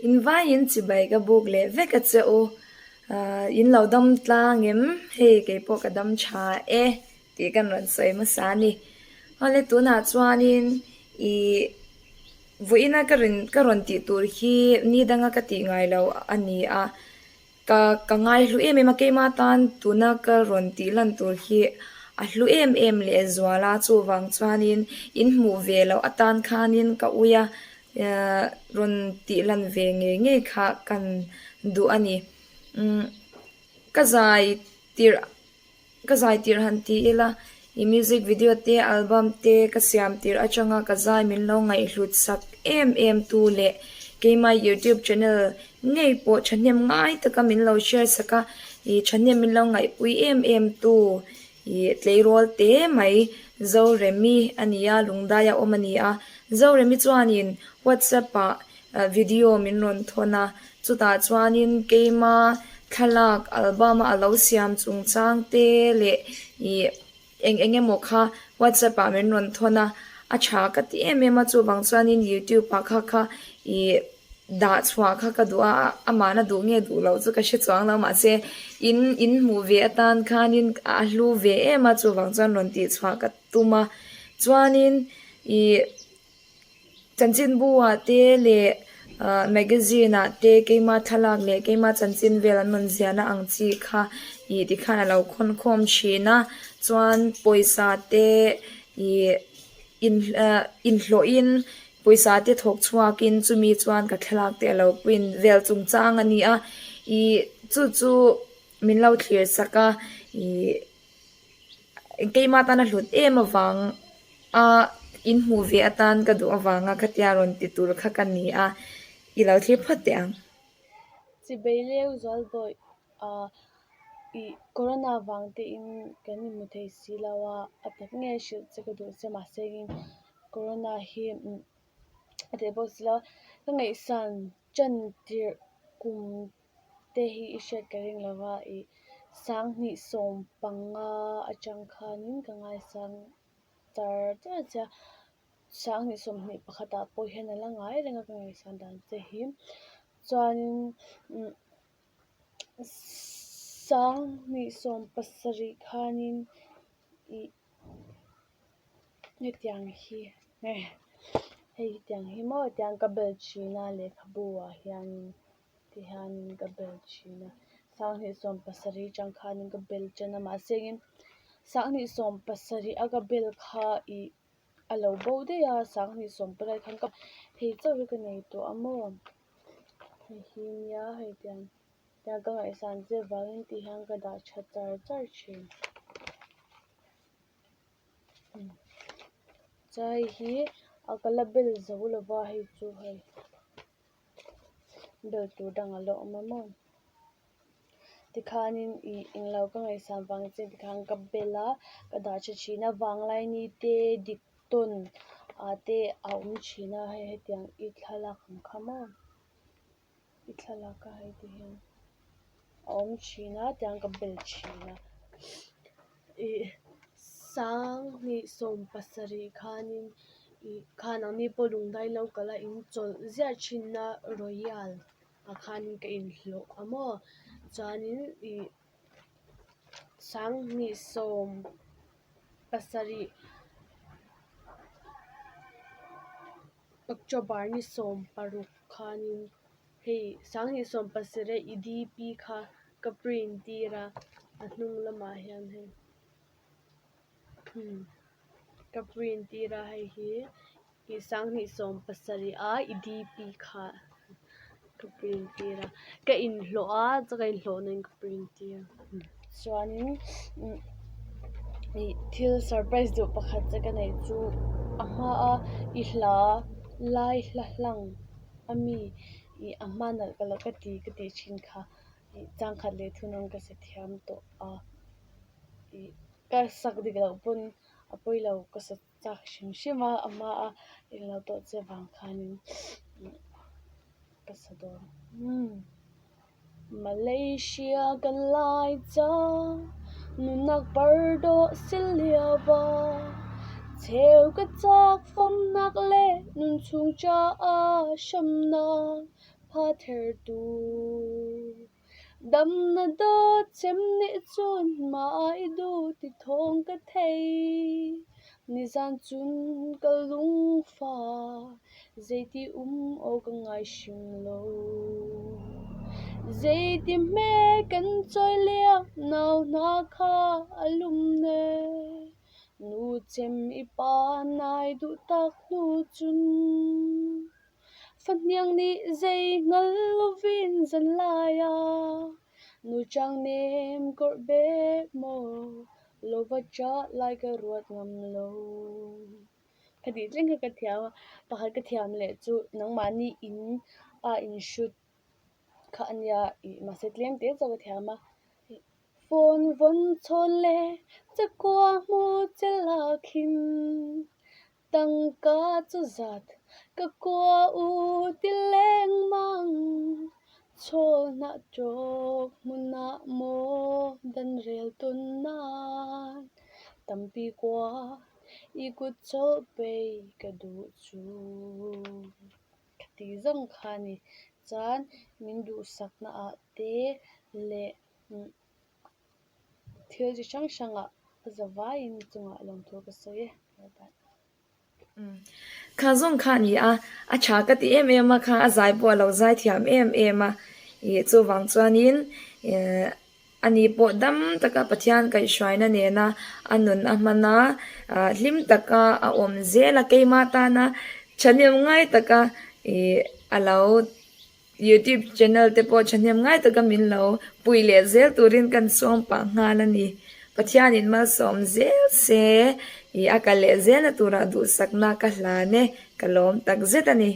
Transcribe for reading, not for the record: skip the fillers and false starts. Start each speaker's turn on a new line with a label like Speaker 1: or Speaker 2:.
Speaker 1: In vaiin chibai ka buk leh vek a che u. In lo dam tlang em? Hei kei pawh ka dam tha e tih kan rawn sawi hmasa a ni. Awle tunah chuanin ih vawiina ka rawn ka rawn tih tur hi ni danga ka tih ngai lo a ni a. Ka ka ngaihlu em em a, keima tan tuna ka rawn tih lan tur hi a hlu em em leh zual a, chuvang chuanin in hmuh ve loh atan khanin ka ui a, rawn tih lan ve ngei ngei kha kan duh a ni. Umm ka zai tirh. Ka zai tirh han ti ila, i music video te, album te ka siam tirh atanga ka zai min lo ngaihhlut sak em em tu leh keimah youtube channel ngei pawh thahnem ngai taka min lo share sak a, i thahnem min lo ngaihpui em em tu i tleirawl te mai Zoremi a ni a, Lungdaia awm a ni a. Zoremi chuanin whatsapp ah Video min rawn thawn a, chutah chuanin keima thlalak album a alo siam chungchang te leh ih eng eng emaw kha whatsapp ah min rawn thawn a, a tha ka ti em em a chuvang chuanin youtube ah kha kha ih dah chhuah kha ka duh a, amahna duh nge duh loh chu ka hre chuang lo mahse in in hmuh ve atan khanin a hlu ve em a chuvang chuan rawn tih chhuah ka tum a, chuanin ih. Chanchinbu ah te leh ah magazine ah te keima thlalak leh keima chanchin vel an rawn ziahna ang chi kha ih tikhan a lo khawn khawm thin a chuan pawisa te ih in ah inhlawh in pawisa te thawk chhuak in chumi chuan ka thlalak te a lo print vel chungchang a ni a ih chu chu min lo thlir sak a ih. Keimah tana hlut em avang a in hmuh ve atan ka duh avanga khatia rawn ti tur kha ka ni a, i lo thlir phawt teh ang.
Speaker 2: Chibei leu zual bawi ah ih corona vang te in kan inhmu thei si lo a, a tak nge hrilh che ka duh che mahse in corona hi a teh bawk si lo a, ka ngaihsan tan tirh kum te hi i hriat ka ring lo va ih sanghnih sawm panga atang khanin ka ngaisang char char che a sanghnih 21 ah pawh hian a la ngai reng a ka ngaihsan dan che hi chuanin umm 2070 khanin ih hetiang hi hei hetiang hi maw tiang ka bel thin a lehkhabu ah hianin. Tihianin ka bel thin a, 2070 atang khanin ka bel tan a mahse engin 2070 a ka bel kha ih a lo bo daih a 2018 khan ka hei chauh hi ka nei tawh a maw hei hi nia hei tiang tiang ka ngaihsan che vangin tihian ka dah tha char char thin chuan hei hi a ka la bel zo lova hei chu hei. Bel tur dang a la awm a maw tikhanin ih englo ka ngaihsan vang che tikhan ka bel a ka dah tha thin a vanglaini te dik tawn ah te a awm thin a hei hetiang i thlalak ang kha maw i thlalak a hei ti hian a awm thin a tiang ka bel thin a ih 2070 khanin. Ih khan ang ni pawh lungdai lo kal a in chawlh ziah thin a royal ah khanin ka inhlawh a maw chuanin ih 2070 October ni 16 khanin hei 2070 a i D P kha ka print tir a a hnung lamah hian hei. Ka print tir a hei hi ih 2070 a i D P kha ka print tir a ka inhlawh a chuan ka inhlawh na in ka print tir a chuanin ih thil surprise duh pakhat che ka neih chu a hma a i hla lai hla hlang ami ih a hma nalh ka lo ka ti ka tih thin kha ih changkhat leh thunawm ka sa thiam tawh a ih. Ka sak dik loh pawn a pawi lo ka sa chak hrim hrim a a hma a englo tawh che vang khanin ka sa dawn umm Malaysia kan lai chang nunnak par dawh si lio va cheu ka chak fawmnak le nun chung caah hramnak. pha thertu. Damna dawt chem nih cun mah i duh ti thawng ka thei. Nizan cun ka lungfah, zeiti um awk ka ngai hrim lo. Zeiti hme kan cawi lio nau hna kha a lum ne. Nu cem i pa nai duh tak hnu cun. Fahniang nih zei hngal loin zanlai ah nuchang nem kawrh bek maw lova ṭah lai ka ruat ngam lo. Ka dih tling kha ka thiam. Pakhat ka thiam leh cu nangmah nih inn ah in hrut kha a nia i mahse tlem te cu ka thiam a. Phone von chawn le cakua hmu cel ah khin Tangka cu zat ka kua u ti lengmang. Chawlhnah ṭawk hmun ah maw dan rel tawn nan. Tampi kua i kut colh pei ka duh cu. Ka ti zong kha ni caan min duhsaknak ah te le Thil chi hrang ah a zavai in cungah lawmthu ka sawi e.
Speaker 1: Kha zong kha a ni a, a tha ka ti em em a kha a zai pawh a lo zai thiam em em a. Ih chuvang chuanin eh ani pawh dam taka Pathian kaihhruaina nena a nun a hman a, ah hlim taka a awm zel a keimah tana thahnem ngai taka ih a lo Youtube channel te pawh thahnem ngai taka min lo pui leh zel turin kan sawm pah nghal a ni. Pathianin malsawm zel se ih a kal leh zelna turah duhsakna ka hlan e, ka lawm tak zet a ni.